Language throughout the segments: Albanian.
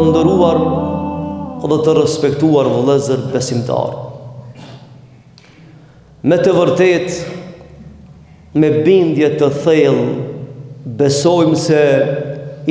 Të nderuar dhe të respektuar vëllezër besimtarë. Me të vërtetë, me bindje të thellë, besojmë se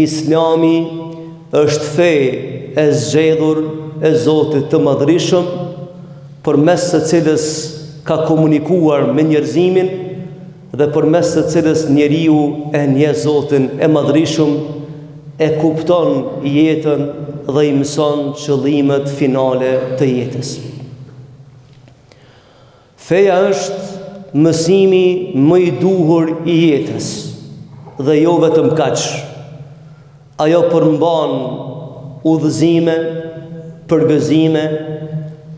Islami është fe e zgjedhur e Zotit të Madhërishëm, përmes së cilës ka komunikuar me njerëzimin dhe përmes së cilës njeriu e njeh Zotin e Madhërishëm, e kupton jetën dhe i mëson qëllimet finale të jetës. Feja është mësimi më i duhur i jetës dhe jo vetëm kaq. Ajo përmban udhëzime, përgëzime,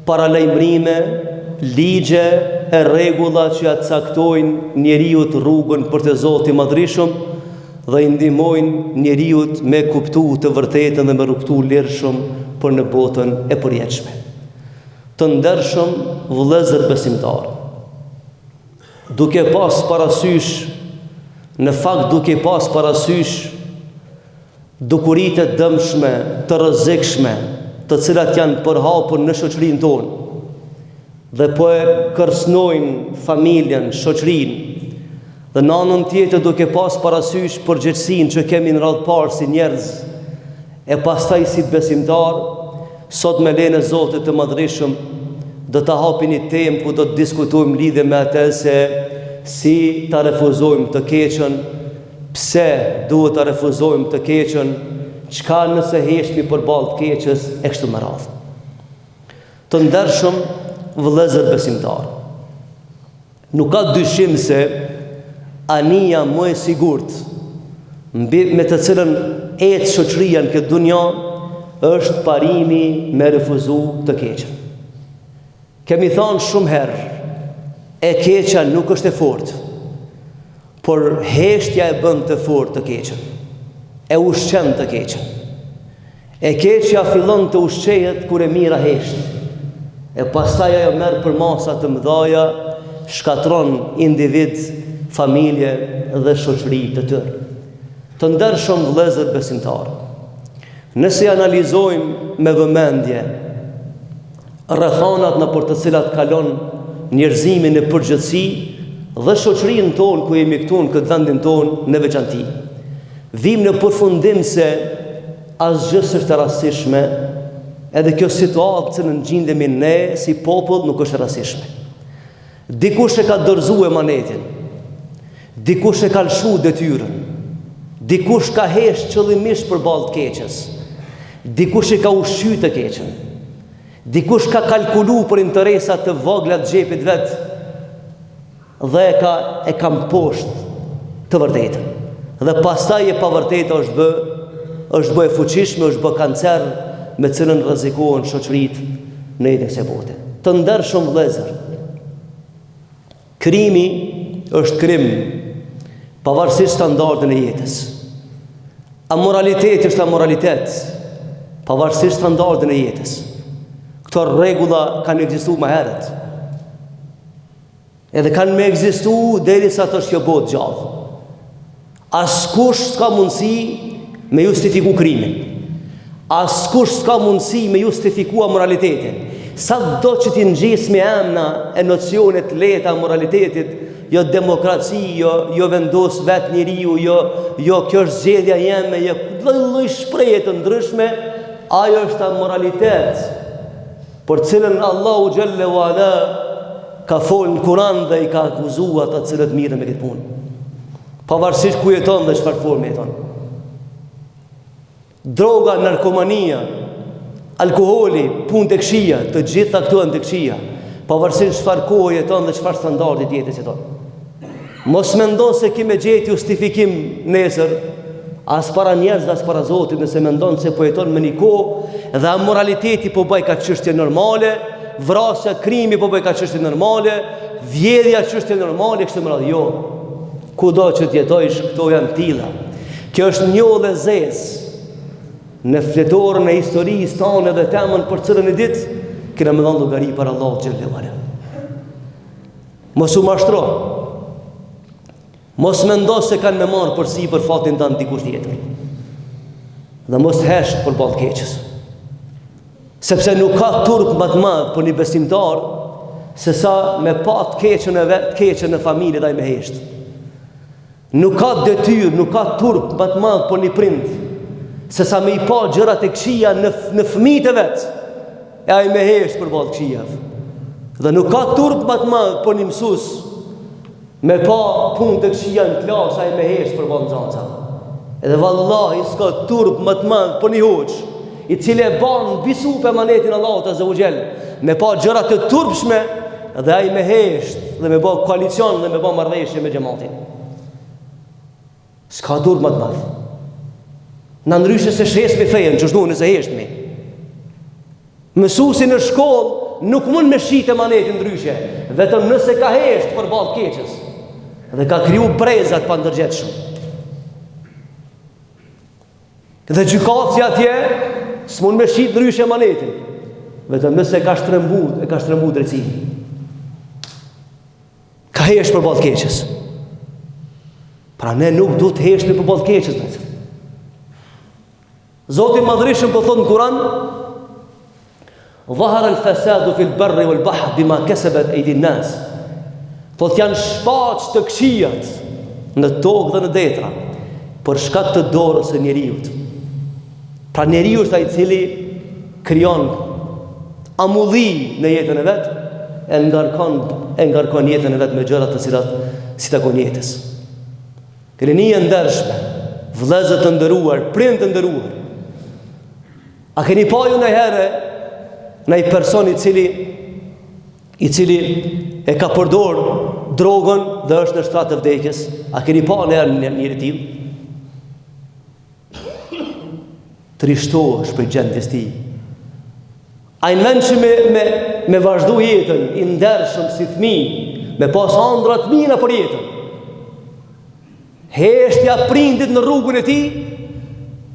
paralajmërime, ligje e rregulla që ia caktojnë njeriut rrugën për te Zoti i Madhërishëm dhe i ndihmojnë njeriut me kuptu të vërtetën dhe me rrugëtu lirshëm për në botën e përjetshme. Të ndershëm vëllezër besimtarë, duke pas parasysh, në fakt duke pas parasysh dukuritë e dëmshme, të rrezikshme, të cilat janë përhapur në shoqërinë tonë dhe po e kërcënojnë familjen, shoqërinë, dhe në anën tjetër duke pas parasysh përgjegjësinë që kemi në radhë parë si njerëz E pastaj si besimtarë, sot me lejen e Zotit të Madhërishëm, do ta hapim një temë ku do të diskutojmë lidhje me atë se si ta refuzojmë të keqen, pse duhet ta refuzojmë të keqen, çka nëse heshtmi përballë të keqes e kështu me radhë. Të ndershëm vëllezër besimtarë. Nuk ka dyshim se anija më e sigurt mbi me të cilën ecë shoqëria në këtë dunja është parimi me refuzu të keqen. Kemi thanë shumë herë, e keqja nuk është e fortë, por heshtja e bën të fortë të keqen, e ushqen të keqen. E keqja fillon të ushqehet kur e mira hesht. E pastaj ajo merr përmasa të mëdhaja, shkatërron individ, familje dhe shoqëri të tërë. Të ndershëm vëllezër besimtarë, nëse i analizojmë me vëmendje rrethanat nëpër të cilat kalon njerëzimi në përgjithësi dhe shoqërinë tonë ku jemi këtu në këtë vendin tonë në veçanti. Vijmë në përfundim se asgjë s'është e rastësishme, edhe kjo situatë cilën gjindemi ne si popull nuk është e rastësishme. Dikush e ka dorëzu emanetin, dikush e ka lëshu detyrën, dikush ka hesht qëllimisht përballë të keqes, dikush e ka ushqy të keqen, dikush ka kalkulu për interesa të vogla të xhepit vet, dhe e ka e ka mposht të vërtetën. Dhe pastaj e pavërteta është bë është bë e fuqishme, është bë kancer me cilën rrezikohen shoqëritë në jetën e kësaj bote. Të ndershëm vëllezër, krimi është krim pavarësisht standardin e jetës. Amoraliteti është amoralitet pavarësisht standardin e jetës. Këto rregulla kanë ekzistuar më herët. Edhe kanë me ekzistu derisa të është kjo botë gjallë. Askush s'ka mundësi me justifiku krimin. Askush s'ka mundësi me justifiku amoralitetin. Sado që t'i ngjisim emna e nocione të lehta amoralitetit, jo demokraci, jo, jo vendos vetë njeriu, jo, jo kjo është zgjedhja jeme, jo lloj-lloj shprehje të ndryshme, ajo është amoralitet. Për cilën Allahu xhelle ue ala ka folë në Kuran dhe i ka akuzu ata të cilët mirren me këtë punë. Pavarësisht ku jeton dhe çfarë forme jeton. Droga, narkomania, alkoholi, punët e këqija, të gjitha këto janë të këqija. Pavarësisht çfarë kohe jeton dhe çfarë standardi të jetës jeton. Mos mendo se ki me gjetë justifikim nesër, as para njerëzve, as para Zotit, nëse mendon se po jeton me një kohë dhe amoraliteti po bajka çështje normale, vrasja, krimi po bajka çështje normale, vjedhja çështje normale, kështu me radhë. Jo. Kudo që të jetojsh, këto janë tilla. Kjo është njollë e zezë në fletoren e historisë tonë dhe temën për cilën një ditë kena me dhënë llogari para Allahut xhelle ue ala. Mos u mashtro. Mos mendo se kanë me marrë përsipër fatin tand dikush tjetër. Dhe mos hesht përballë keqes. Sepse nuk ka turp më të madh për një besimtar se sa me pa të keqen e vet, të keqen në familje dhe ai me hesht. Nuk ka detyrë, nuk ka turp më të madh për një prind se sa me i pa gjërat e këqija në në fëmijët e vet. E ai me hesht përballë të këqijave. Dhe nuk ka turp më të madh për një mësues Me pa punë të këqija në klasë, ai me hesht përballë nxënësave. Edhe vallahi s'ka turp më të madh për një hoxhë, i cili e ban mbi supe emanetin e Allahut azze ue xhel, me pa gjëra të turpshme dhe ai me hesht dhe me ba koalicion dhe me ba marrëveshje me xhematin. S'ka turp më të madh. Na ndryshe s'e shesmi fejën, qështu nëse heshtmi. Mësuesi në shkollë nuk mund me shit emanetin ndryshe, vetëm nëse ka hesht përballë keqes dhe ka kriju breza të pandërgjegjshëm. Dhe gjykatësi atje s'mund me shit ndryshe emanetin, vetëm nëse ka shtrembu, e ka shtrembu drejtësinë. Ka hesht përballë keqes. Pra ne nuk duhet të heshtmi përballë keqes, vëllezër. Zoti i Madhërishëm po thotë në Kur'an Dhahara al-fasadu fil barri wal bahr bima kasabat aydi an-nas. Thotë janë shfaq të këqijat në tokë dhe në detra për shkak të dorës së njeriut. Pra njeriu është ai i cili krijon amulli në jetën e vet, e ngarkon e ngarkon jetën e vet me gjëra të cilat s'i takon jetës. Rini e ndershme, vëllezër të nderuar, prind të nderuar. A keni pa ju ndonjëherë naj person i cili i cili e ka përdor drogën dhe është në shtrat të vdekjes? A keni pa ndonjëherë një njeri të tillë? Trishtohesh prej gjendjes tij. Ai në vend që me, me, me vazhdu jetën, i ndershëm si fëmi, me pas andrra të mira për jetën. Heshtja prindit në rrugën e tij,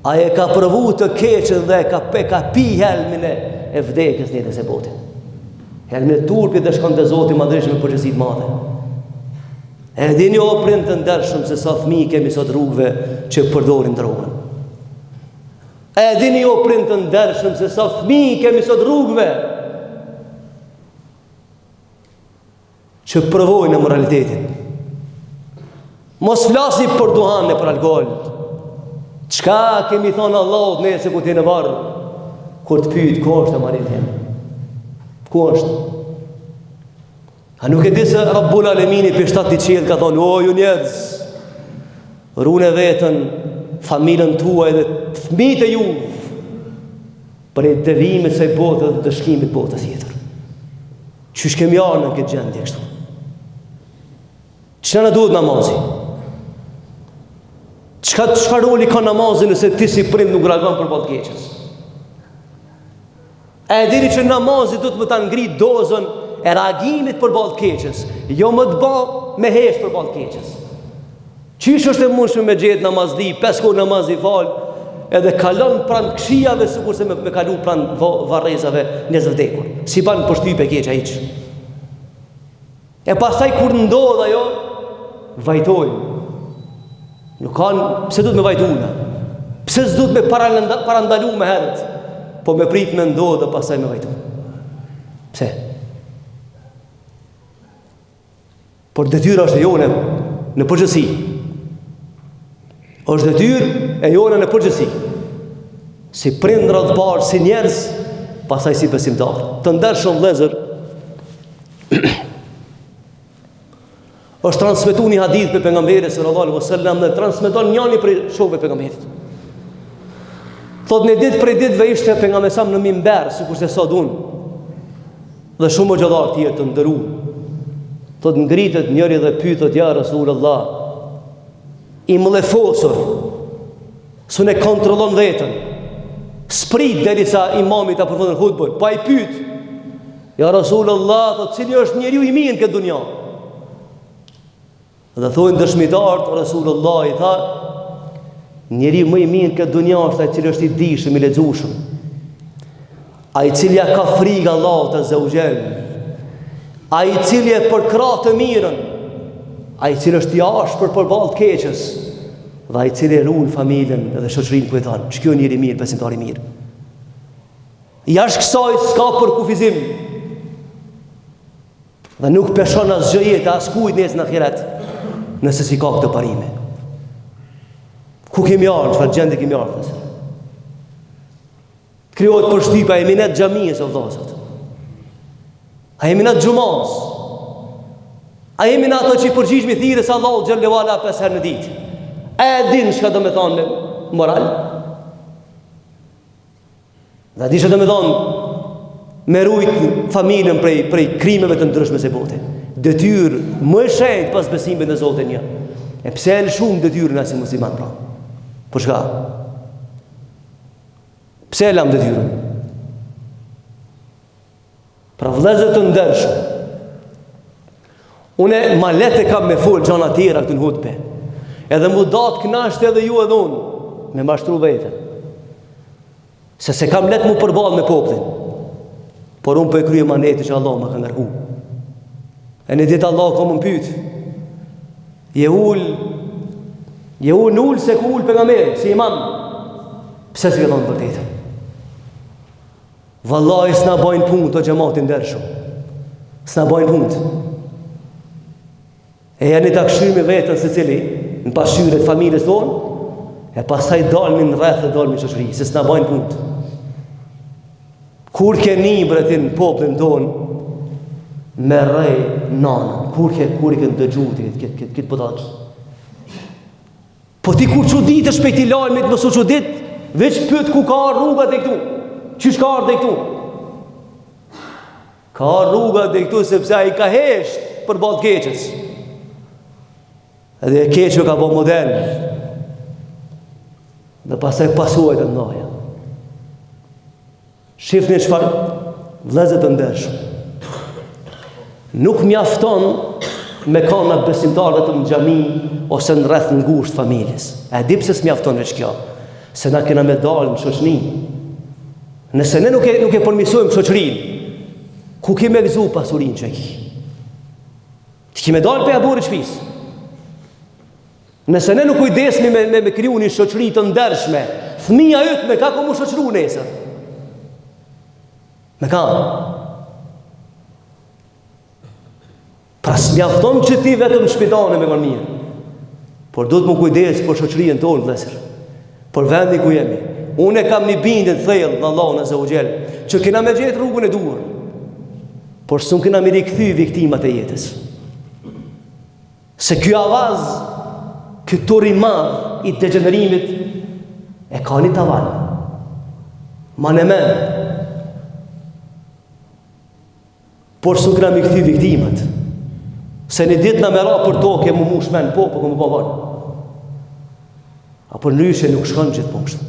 ai e ka provu të keqen dhe e ka, e ka pi helmin e, e vdekjes në jetën e kësaj bote. Helmin e turpit dhe shkon te Zoti i Madhërishëm me përgjegjësi të madhe. E dini o prind të ndershëm se sa fëmijë kemi sot rrugëve që përdorin drogën. E dini o prind të ndershëm se sa fëmijë kemi sot rrugëve që provojnë amoralitetin. Mos flasim për duhan e për alkool. Çka kemi thonë Allahut nesër kur të në varr, kur të pyet ku është emaneti jem? Ku është? A nuk e di se Rabbul Alemini prej shtatit qiell ka thonë, o ju njerëz, rune veten, familjen tuaj dhe fëmijët e juv, prej devijimit kësaj bote dhe ndëshkimit botës tjetër. Qysh kemi ardhë në këtë gjendje kështu? Çka na duhet namazi? Çka, çfarë roli ka namazi nëse ti si prind nuk reagon përballë keqes? A e dini që namazi duhet me ta ngrit dozën e reagimit përballë të keqes, jo me të ba me hesht përballë të keqes. Qysh është e mundshme me gjetë namazli, pesë kohë namaz i fal, edhe kalon pranë këqijave sikurse me, me kalu pranë varrezave njerëz vdekur. S'i ban përshtypje e keqja hiç. E pastaj kur ndodh ajo, vajtojmë. Nuk kanë, pse duhet me vajtu na? Pse s'duhet me parandalu më herët? Po me prit me ndodh dhe pastaj me vajtu. Pse? Por detyra është e jona në përgjithësi. Është detyrë e jona në përgjithësi. Si prindra të parë, si njerëz, pastaj si besimtarë. Të ndershëm vëllezër, është transmetu një hadith prej pejgamberit sallallahu alaihi wasallam dhe transmeton njani prej shokëve të pejgamberit. Thot një ditë prej ditëve ishte pejgamberi sa në mimber, sikurse sot unë. Dhe shumë hoxhallarë tjerë të nderuar. Thot ngritet njëri dhe pyet thot ja Rasulullah. I mllefosur. S'un e kontrollon veten. S'prit derisa imami ta përfundon hutbën, po ai pyet. Ja Rasulullah, thot cili është njeriu i mirë në këtë dunja? Dhe thonë dëshmitarët, Rasulullah i tha, njeriu më i mirë në këtë dunja është ai i cili është i dijshëm, i lexueshëm. Ai i cili ja ka frikë Allahut azza wa jall. Ai i cili e përkrah të mirën. Ai i cili është i ashpër përballë të keqes. Dhe ai i cili e ruan familjen dhe shoqërinë ku jeton, qiky o njeri i mirë, besimtar i mirë. Jashtë kësaj s'ka përkufizim. Dhe nuk peshon asgjë jeta e askujt nesër në ahiret, nëse s'i ka këto parime. Ku kemi ardhë, çfarë gjendje kemi ardhë, vëllezër? Të krijohet përshtypja, a jemi ne të xhamisë, o vëllezër. A jemi ne të xhumasë? A jemi ne ato që i përgjigjemi thirrjes Allahut xhelle ve ala pesë herë në ditë? A e din çka do me thonë me moral? Dhe a di çka do me thonë me rujt familjen prej, prej krimeve të ndryshme të botës. Detyrë më e shenjtë pas besimit në Zotin një. E pse e lëshum detyrën na si musliman pra? Po çka? Pse e lam detyrën? Pra vëllezër të ndershëm. Unë ma lehtë e kam me fol gjana tjera këtu në hutbe. Edhe m'u da të knaqt edhe ju edhe unë me mashtru veten. Se s'e kam lehtë m'u përball me popullin. Por unë po e kryj emanetin që Allahu ma ka ngarku. E një ditë Allahu ka me m'pyt. Je ul Je ul në ulëse ku u ul pejgamberi si imam. Pse s'e ke thonë të vërtetën? Vallahi s'na bajnë punë o xhemat i ndershëm. S'na bajnë punë. Ejani ta kshyrmi veten secili në pasqyrë të familjes tonë, e pastaj dalmi në rreth dhe dalmi në shoqëri, se s'na bajnë punë. Kur ke ni bre ti në popullin tonë, me rreh nanën, kur ke, kur i ke ndëgju ti këtë, këtë, këtë, këtë budallaki. Po ti kur çuditesh prej këtij lajmit, mos u çudit, veç pyet ku ka ardhur rruga deri këtu. Qysh ka ardhur deri këtu? Ka ardhur rruga deri këtu sepse ai ka hesht përballë të keqes. Edhe e keqja u ka bo model. Dhe pastaj pasojat e mëdha. Shifni çfarë vëllezër të ndershëm. Nuk mjafton me kanë na besimtar vetëm në xhami ose në rreth ngushtë familjes. E di pse s'mjafton veç kjo? Se na kena me dalë në shoqni. Nëse ne nuk e nuk e përmirësojmë shoqërinë, ku ke me gëzu pasurinë që e ki? Ti ki me dalë prej oborrit shpisë. Nëse ne nuk kujdesmi me, me, me kriju një shoqëri të ndershme, fëmija yt me ka ka m'u shoqëru nesër? Me ka? Pra s'mjafton që ti vetëm në shpi tane me konë mirë. Por duhet m'u kujdes për shoqërinë tonë, vëllezër. Për vendin ku jemi. Unë e kam një bindje të thellë në Allahun Azza wa Jall, që kena me gjetë rrugën e duhur. Por s'un kena me rikthy viktimat e jetës. Se ky avaz, ky tur i madh i degjenerimit, e ka një tavan. Mane men. Por s'un kena m'i kthy viktimat. Se një ditë na me ra për tokë e m'u mush men, po, po, po, po, po. A përndryshe nuk shkon gjithmonë kështu.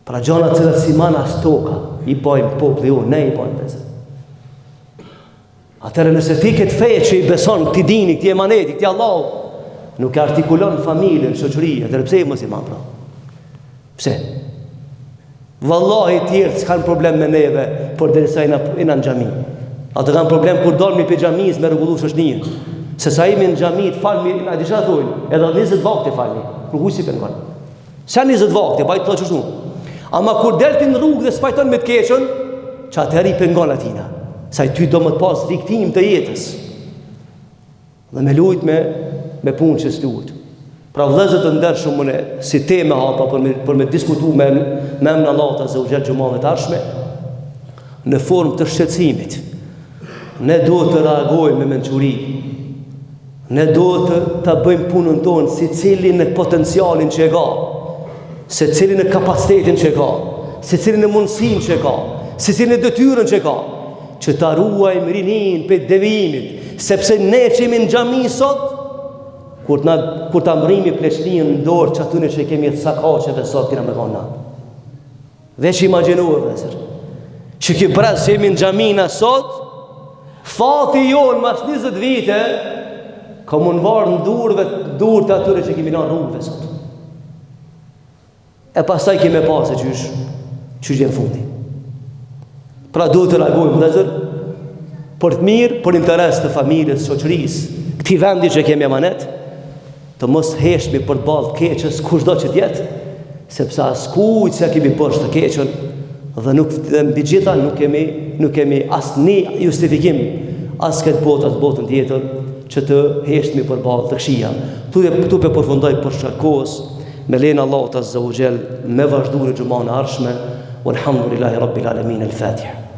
Pra gjana të cilat s'i man as toka, i bajmë populli jonë, ne i bajmë vëllezër. Atëherë nëse ti këtë fe që i beson këtij dini, këtij emaneti, këtij Allahu, nuk e artikulon familjen, shoqëri, atëherë pse je musliman pra? Pse? Vallahi tjerët s'kanë problem me neve, përderisa jena, jena në xhami. Ata kanë problem kur dalmi prej xhamisë me rregullu shoqninë. Se sa jemi në xhami të falmi, a di çka thonë, edhe 20 vakte falmi, kurkush s'i pengon. Sa 20 vakte, bajtë të qështu. Ama kur del ti në rrugë dhe s'pajton me të keqën, që atëherë i pengon atina. Se ai ty do me të pas viktimë të jetës. Dhe me lujt me, me punë që s'luhet. Pra vëllezër të ndershëm unë si temë hapa për me, për me diskutu me, me emrin Allahut Azza wa Jall xhumave të ardhshme, në formë të shqetësimit. Ne duhet të reagojmë me mençuri. Ne duhet të ta bëjmë punën tonë secili në potencialin që e ka, secili në kapacitetin që e ka, secili në mundësinë që e ka, secili në detyrën që e ka, që ta ruajmë rininë prej devijimit, sepse ne që jemi në xhami sot, kur ta kur ta mrrimi pleqninë në dorë qatyne që i kemi të sakaqeve sot kena me konë na. Veç imagjinue, vëllezër, që ky brez që jemi në xhami na sot, fati jonë mas 20 vite, ka m'u varë në durve, durë të atyre që kemi lanë rrugëve sot. E pastaj kemi pa se qysh, qysh vjen fundi. Pra duhet të reagojmë, vëllezër, për të mirë, për interes të familjes, shoqërisë, këtij vendi që kemi emanet. Të mos heshtmi përballë të keqes kushdo që të jetë, sepse askujt s'ia kemi borxh të keqen dhe nuk dhe mbi gjitha nuk kemi nuk kemi asnjë justifikim as këtë botë as botën tjetër që të heshtmi përballë të këqijave. Këtu këtu po përfundoj për shkak kohës me lejen e Allahut azza wa jall me vazhdu në xhumanë e ardhshme. Walhamdulillahi rabbil alamin al-Fatiha.